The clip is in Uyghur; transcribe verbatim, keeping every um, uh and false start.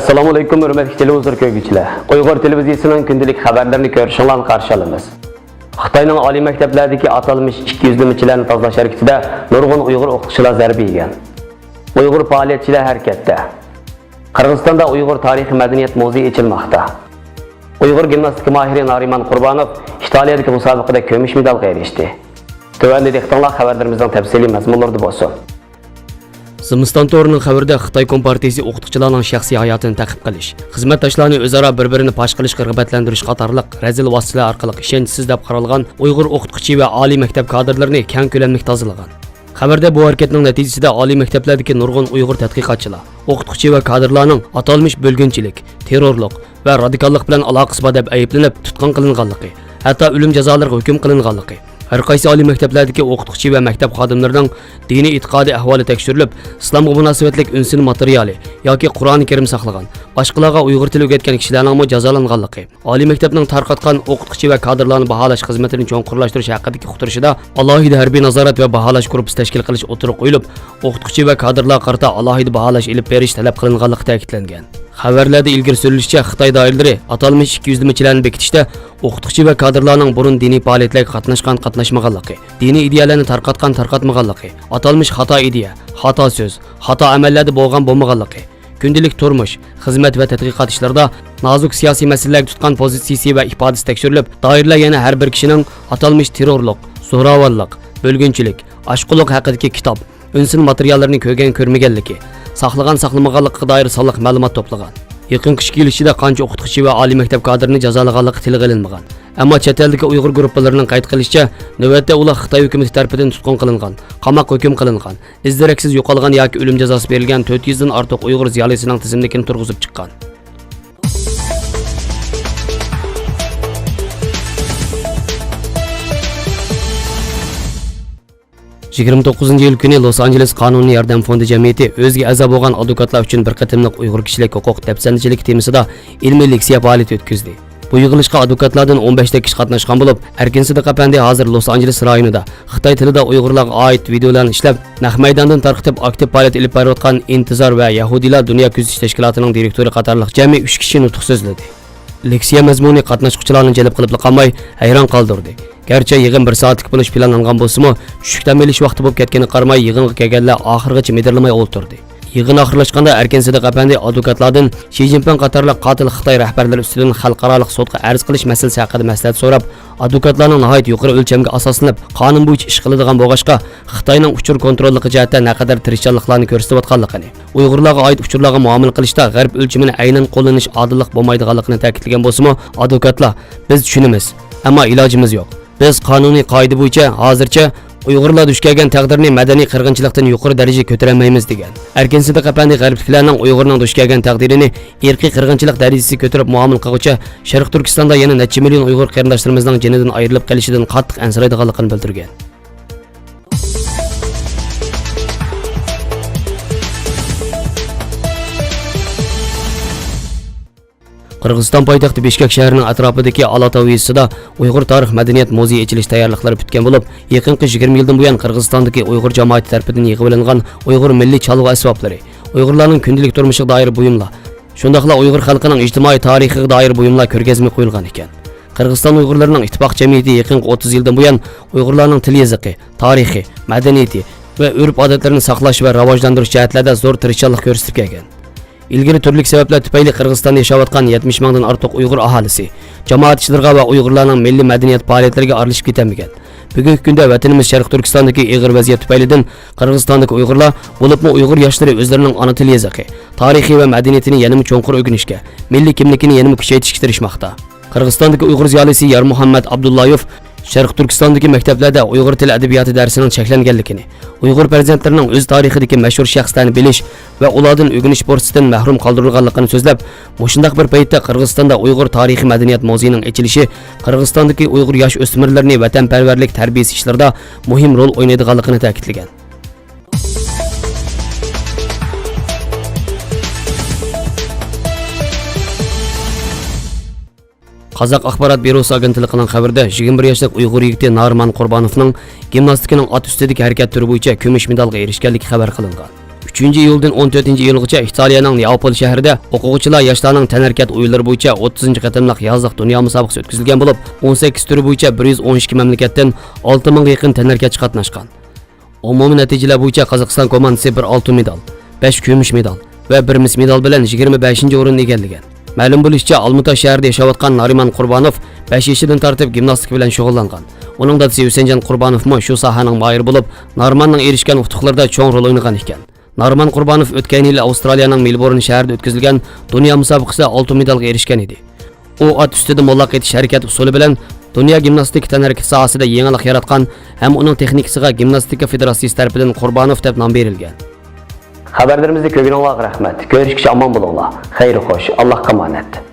ئەسسالامۇئەلەيكۇم، ھۆرمەتلىك تېلېۋىزور كۆرگۈچىلەر. ئۇيغۇر تېلېۋىزىيىسىنىڭ كۈندىلىك خەۋەرلىرىنى كۆرۈشۈڭلارنى قارشى ئالىمىز. خىتاينىڭ ئالىي مەكتەپلەردىكى ئاتالمىش ئىككى يۈزلىمىچىلەرنى تازىلاش ھەرىكىتىدە نۇرغۇن ئۇيغۇر ئوقۇتقۇچىلار زەربە يېگەن. ئۇيغۇر پائالىيەتچىلەر ھەرىكەتتە. قىرغىزىستاندا ئۇيغۇر تارىخىي مەدەنىيەت مۇزېيى ئېچىلماقتا. ئۇيغۇر گىمناستىكا ماھىرى نارىمان قۇربانوف ئىتالىيەدىكى مۇسابىقىدە كۈمۈش مېدالغا ئېرىشتى. تۆۋەندە دىققىتىڭلار خەۋەرلىرىمىزنىڭ تەپسىلىي مەزمۇنلىرىدا بولسۇن. زىمىستان تورىنىڭ خەۋىرىدە خىتاي كومپارتىيىسى ئوقۇتقۇچىلارنىڭ شەخسىي ھاياتىنى تەقىب قىلىش، خىزمەتداشلارنى ئۆزئارا بىر-بىرىنى پاش قىلىشقا رىغبەتلەندۈرۈش قاتارلىق رەزىل ۋاسىتىلەر ئارقىلىق ئىشەنچسىز دەپ قارالغان ئۇيغۇر ئوقۇتقۇچى ۋە ئالىي مەكتەپ كادىرلىرىنى كەڭ كۆلەملىك تازىلىغان. خەۋەردە بۇ ھەرىكەتنىڭ نەتىجىسىدە ئالىي مەكتەپلەردىكى نۇرغۇن ئۇيغۇر تەتقىقاتچىلار، ئوقۇتقۇچى ۋە كادىرلارنىڭ ئاتالمىش بۆلگۈنچىلىك، تېررورلۇق ۋە رادىكاللىق بىلەن ئالاقىسى بار دەپ ئەيىبلىنىپ تۇتقۇن قىلىنغانلىقى، ھەتتا ئۆلۈم جازالىرىغا ھۆكۈم قىلىنغانلىقى، ھەر قايسى ئالىي مەكتەپلەردىكى ئوقۇتقۇچى ۋە مەكتەپ خادىملىرىنىڭ دىنىي ئېتىقادىي ئەھۋالى تەكشۈرۈلۈپ، ئىسلامغا مۇناسىۋەتلىك ئۈنسىن ماتېرىيالى ياكى قۇرئانى كەرىم ساقلىغان، باشقىلارغا ئۇيغۇر تىلى ئۆگەتكەن كىشىلەرنىڭمۇ جازالانغانلىقى، ئالىي مەكتەپنىڭ تارقاتقان ئوقۇتقۇچى ۋە كادىرلارنى باھالاش خىزمىتىنى چوڭقۇرلاشتۇرۇش ھەققىدىكى ئۇقتۇرۇشىدا ئالاھىدە ھەربىي نازارەت ۋە باھالاش گۇرۇپپىسى تەشكىل قىلىش ئوتتۇرىغا قويۇلۇپ، ئوقۇتقۇچى ۋە كادىرلارغا قارىتا ئالاھىدە باھالاش ئېلىپ بېرىش تەلەپ قىلىنغانلىقى تەكىتلەنگەن. خەۋەرلەردە ئىلگىرى سۈرۈلۈشىچە، خىتاي دائىرىلىرى ئاتالمىش ئىككى يۈزلىمىچىلەرنى بېكىتىشتە ئوقۇتقۇچى ۋە كادىرلارنىڭ بۇرۇن دىنىي پائالىيەتلەرگە قاتناشقان-قاتناشمىغانلىقى، دىنىي ئىدىيەلەرنى تارقاتقان-تارقاتمىغانلىقى، ئاتالمىش خاتا ئىدىيە، خاتا سۆز، خاتا ئەمەللەردە بولغان-بولمىغانلىقى، كۈندىلىك تۇرمۇش، خىزمەت ۋە تەتقىقات ئىشلىرىدا نازۇك سىياسىي مەسىلىلەرگە تۇتقان پوزىتسىيىسى ۋە ئىپادىسى تەكشۈرۈلۈپ، دائىرىلەر يەنە ھەر بىر كىشىنىڭ ئاتالمىش تېررورلۇق، زوراۋانلىق، بۆلگۈنچىلىك، ئاشقۇنلۇق ھەققىدىكى كىتاب، ئۈنسىن ماتېرىياللىرىنى كۆرگەن-كۆرمىگەنلىكى، ساقلىغان-ساقلىمىغانلىقىغا دائىر سانلىق مەلۇمات توپلىغان. يېقىنقى ئىككى يىل ئىچىدە قانچە ئوقۇتقۇچى ۋە ئالىي مەكتەپ كادىرىنى جازالىغانلىقى تىلغا ئېلىنمىغان. ئەمما چەت ئەلدىكى ئۇيغۇر گۇرۇپپىلىرىنىڭ قەيت قىلىشىچە، نۆۋەتتە ئۇلار خىتاي ھۆكۈمىتى تەرىپىدىن تۇتقۇن قىلىنغان، قاماققا ھۆكۈم قىلىنغان، ئىز-دېرەكسىز يوقالغان ياكى ئۆلۈم جازاسى بېرىلگەن تۆت يۈزدىن ئارتۇق ئۇيغۇر زىيالىيسىنىڭ تىزىملىكىنى تۇرغۇزۇپ چىققان. يىگىرمە توققۇزىنچى ئىيۇل كۈنى لوس ئانژېلېس قانۇنىي ياردەم فوندى جەمئىيىتى ئۆزىگە ئەزا بولغان ئادۋوكاتلار ئۈچۈن بىر قېتىملىق ئۇيغۇر كىشىلىك ھوقۇق دەپسەندىچىلىكى تېمىسىدا ئىلمىي لېكسىيە پائالىيىتى ئۆتكۈزدى. بۇ يىغىلىشقا ئادۋوكاتلاردىن ئون بەشتەك كىشى قاتناشقان بولۇپ، ئەركىن سىدىق ئەپەندى ھازىر لوس ئانژېلېس رايونىدا خىتاي تىلىدا ئۇيغۇرلارغا ئائىت ۋىدېئولارنى ئىشلەپ، نەق مەيداندىن تارقىتىپ ئاكتىپ پائالىيەت ئېلىپ بېرىۋاتقان ئىنتىزار ۋە يەھۇدىيلار دۇنيا كۆزىتىش تەشكىلاتىنىڭ دىرېكتورى قاتارلىق جەمئىي ئۈچ كىشى نۇتۇق سۆزلىدى. لېكسىيە مەزمۇنى قاتناشقۇچىلارنى جەلپ قىلىپلا قالماي، ھەيران قالدۇردى. گەرچە يىغىن بىر سائەتلىك بولۇش پىلانلانغان بولسىمۇ، چۈشلۈك دەم ئېلىش ۋاقتى بولۇپ كەتكىنىگە قارىماي، يىغىنغا كەلگەنلەر ئاخىرغىچە مىدىرلىماي ئولتۇردى. يىغىن ئاخىرلاشقاندا ئەركىن سىدىق ئەپەندى ئادۋوكاتلاردىن شى جىنپىڭ قاتارلىق قاتىل خىتاي رەھبەرلىرى ئۈستىدىن خەلقئارالىق سوتقا ئەرز قىلىش مەسىلىسى ھەققىدە مەسلىھەت سوراپ، ئادۋوكاتلارنىڭ ناھايىتى يۇقىرى ئۆلچەمگە ئاساسلىنىپ، قانۇن بويىچە ئىش قىلىدىغان بولغاچقا، خىتاينىڭ ئۇچۇر كونتروللۇقى جەھەتتە نەقەدەر تىرىشچانلىقلارنى كۆرسىتىۋاتقانلىقىنى، ئۇيغۇرلارغا ئائىت ئۇچۇرلارغا مۇئامىلە قىلىشتا غەرب ئۆلچىمىنى ئەينەن قوللىنىش ئادىللىق بولمايدىغانلىقىنى تەكىتلىگەن بولسىمۇ، ئادۋوكاتلار، بىز چۈشىنىمىز، ئەمما ئىلاجىمىز يوق. بىز قانۇنىي قائىدە بويىچە ھازىرچە ئۇيغۇرلار دۇچ كەلگەن تەقدىرنى مەدەنىي قىرغىنچىلىقتىن يۇقىرى دەرىجىگە كۆتۈرەلمەيمىز، دېگەن. ئەركىن سىدىق ئەپەندى غەربلىكلەرنىڭ ئۇيغۇرنىڭ دۇچ كەلگەن تەقدىرىنى ئىرقىي قىرغىنچىلىق دەرىجىسىگە كۆتۈرۈپ مۇئامىلە قىلغۇچە، شەرقىي تۈركىستاندا يەنە نەچچە مىليون ئۇيغۇر قېرىنداشلىرىمىزنىڭ جېنىدىن ئايرىلىپ قېلىشىدىن قاتتىق ئەنسىرەيدىغانلىقىنى بىلدۈرگەن. قىرغىزىستان پايتەختى بىشكەك شەھىرىنىڭ ئەتراپىدىكى ئالاتاۋ يېزىسىدا ئۇيغۇر تارىخ مەدەنىيەت مۇزېيى ئېچىلىش تەييارلىقلىرى پۈتكەن بولۇپ، يېقىنقى يىگىرمە يىلدىن بۇيان قىرغىزىستاندىكى ئۇيغۇر جامائىتى تەرىپىدىن يىغىۋېلىنغان ئۇيغۇر مىللىي چالغۇ ئەسۋابلىرى، ئۇيغۇرلارنىڭ كۈندىلىك تۇرمۇشىغا دائىر بۇيۇملار، شۇنداقلا ئۇيغۇر خەلقىنىڭ ئىجتىمائىي تارىخىغا دائىر بۇيۇملار كۆرگەزمىگە قويۇلغان ئىكەن. قىرغىزىستان ئۇيغۇرلىرىنىڭ ئىتتىپاق جەمئىيىتى يېقىنقى ئوتتۇز يىلدىن بۇيان ئۇيغۇرلارنىڭ تىل يېزىقى، تارىخى، مەدەنىيىتى ۋە ئۆرپ-ئادەتلىرىنى ساقلاش ۋە راۋاجلاندۇرۇش جەھەتلەردە زور تىرىشچانلىق كۆرسىتىپ كەلگەن. ئىلگىرى تۈرلۈك سەۋەبلەر تۈپەيلى قىرغىزىستاندا ياشاۋاتقان يەتمىش مىڭدىن ئارتۇق ئۇيغۇر ئاھالىسى جامائەت ئىشلىرىغا ۋە ئۇيغۇرلارنىڭ مىللىي مەدەنىيەت پائالىيەتلىرىگە ئارىلىشىپ كېتەلمىگەن. بۈگۈنكى كۈندە ۋەتىنىمىز شەرقىي تۈركىستاندىكى ئېغىر ۋەزىيەت تۈپەيلىدىن قىرغىزىستاندىكى ئۇيغۇرلار، بولۇپمۇ ئۇيغۇر ياشلىرى ئۆزلىرىنىڭ ئانا تىل يېزىقى، تارىخى ۋە مەدەنىيىتىنى يەنىمۇ چوڭقۇر ئۆگىنىشكە، مىللىي كىملىكىنى يەنىمۇ كۈچەيتىشكە تىرىشماقتا. قىرغىزىستاندىكى ئۇيغۇر زىيالىيسى يارمۇھەممەت ئابدۇللايېف شەرقىي تۈركىستاندىكى مەكتەپلەردە ئۇيغۇر تىل ئەدەبىياتى دەرسىنىڭ چەكلەنگەنلىكىنى، ئۇيغۇر پەرزەنتلىرىنىڭ ئۆز تارىخىدىكى مەشھۇر شەخسلەرنى بىلىش ۋە ئۇلاردىن ئۆگىنىش پۇرسىتىدىن مەھرۇم قالدۇرۇلغانلىقىنى سۆزلەپ، مۇشۇنداق بىر پەيتتە قىرغىزىستاندا ئۇيغۇر تارىخىي مەدەنىيەت مۇزېيىنىڭ ئېچىلىشى قىرغىزىستاندىكى ئۇيغۇر ياش ئۆسمۈرلىرىنى ۋەتەنپەرۋەرلىك تەربىيىسى ئىشلىرىدا مۇھىم رول ئوينايدىغانلىقىنى تەكىتلىگەن. قازاق ئاخبارات بيۇروسى ئاگېنتلىقىنىڭ خەۋىرىدە، يىگىرمە بىر ياشلىق ئۇيغۇر يىگىتى نارىمان قۇربانوفنىڭ گىمناستىكىنىڭ ئات ئۈستىدىكى ھەرىكەت تۈرى بويىچە كۈمۈش مېدالغا ئېرىشكەنلىكى خەۋەر قىلىنغان. ئۈچىنچى ئىيۇلدىن ئون تۆتىنچى ئىيۇلغىچە ئىتالىيەنىڭ نېئاپول شەھىرىدە ئوقۇغۇچىلار ياشلارنىڭ تەنھەرىكەت ئويۇنلىرى بويىچە ئوتتۇزىنچى قېتىملىق يازلىق دۇنيا مۇسابىقىسى ئۆتكۈزۈلگەن بولۇپ، ئون سەككىز تۈرى بويىچە بىر يۈز ئون ئىككى مەملىكەتتىن ئالتە مىڭغا يېقىن تەنھەرىكەتچى قاتناشقان. ئومۇمىي نەتىجىلەر بويىچە قازاقىستان كوماندىسى بىر ئالتۇن مېدال، بەش كۈمۈش مېدال ۋە بىر مىس مېدال بىلەن يىگىرمە بەشىنچى ئورۇننى ئىگىلىگەن. مەلۇم بولۇشىچە، ئالمۇتا شەھىرىدە ياشاۋاتقان نارىمان قۇربانوف بەش يېشىدىن تارتىپ گىمناستىكا بىلەن شۇغۇللانغان. ئۇنىڭ دادىسى ھۈسەنجان قۇربانوفمۇ شۇ ساھەنىڭ ماھىرى بولۇپ، نارىماننىڭ ئېرىشكەن ئۇتۇقلىرىدا چوڭ رول ئوينىغان ئىكەن. نارىمان قۇربانوف ئۆتكەن يىلى ئاۋسترالىيەنىڭ مېلبورن شەھىرىدە ئۆتكۈزۈلگەن دۇنيا مۇسابىقىسىدە ئالتۇن مېدالغا ئېرىشكەن ئىدى. ئۇ ئات ئۈستىدە موللاق ئېتىش ھەرىكەت ئۇسۇلى بىلەن دۇنيا گىمناستىكا تەنھەرىكىتى ساھەسىدە يېڭىلىق ياراتقان ھەم ئۇنىڭ تېخنىكىسىغا گىمناستىكا فېدېراتسىيىسى تەرىپىدىن قۇربانوف دەپ نام بېرىلگەن. خەۋەرلىرىمىزنى كۆرگىنىڭلارغا رەھمەت. كۆرۈشكىچە ئامان بولۇڭلار. خەير خوش. ئاللاھقا ئامانەت.